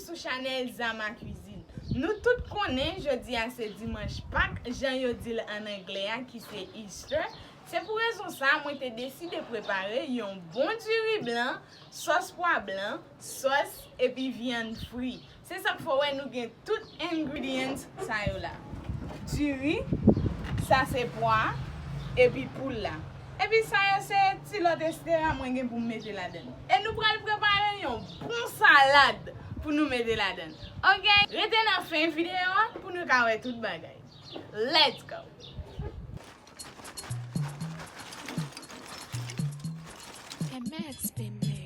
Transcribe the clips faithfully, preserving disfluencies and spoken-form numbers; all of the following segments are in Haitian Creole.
Sou chanèl Zama Cuisine. Nou tout konnen jodi a se dimanch Pak, jan yo di l ann anglè a, ki se Easter. Se pou rezon sa a mwen te deside prepare yon bon diri blan, sòs pwa blan, sòs epi vyann fri. Se sa k fè w wè nou gen tout ingredients sa yo la. Diri, sa se pwa, epi poul la. Epi sa yo se ti lòt estera mwen gen pou m mete ladan l. E nou pral prepare yon bon salad pou nou mete ladan l. Oke? Rete nan fen videyo a pou nou ka wè tout bagay. Let's go! M X Beatmaker.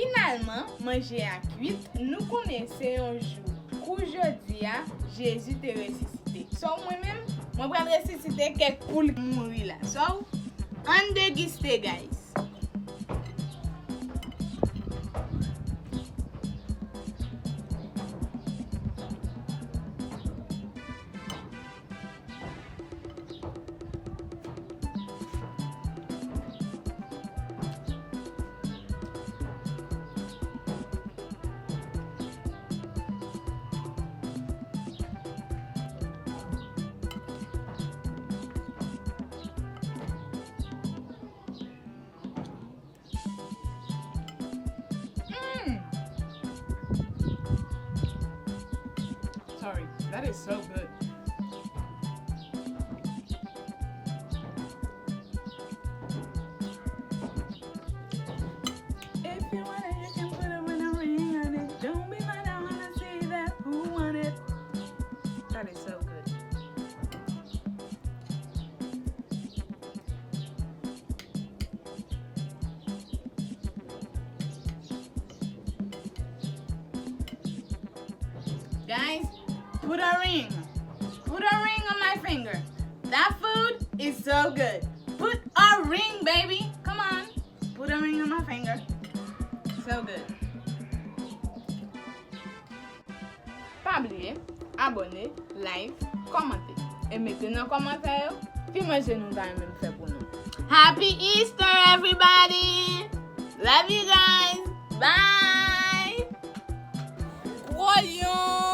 Finalman, manje a kwit, nou konnen se yon jou. Kou jodi a, Jezi te resisite. So, mwen menm, mwen pral resisite kèk poul ki mouri la. So, ann degiste, guys. Mm. Sorry, that is so good. If you want it, you can put a ring on it. Don't be mad, I wanna see that. Who want it? That is so good. Guys, put a ring. Put a ring on my finger. That food is so good. Put a ring, baby. Come on. Put a ring on my finger. So good. Pa bliye abòne, like, kòmante. E mete nan kòmantè yo ki manje nou ta renmen m fè pou nou. Happy Easter, everybody! Love you guys! Bye! Gwo lyon!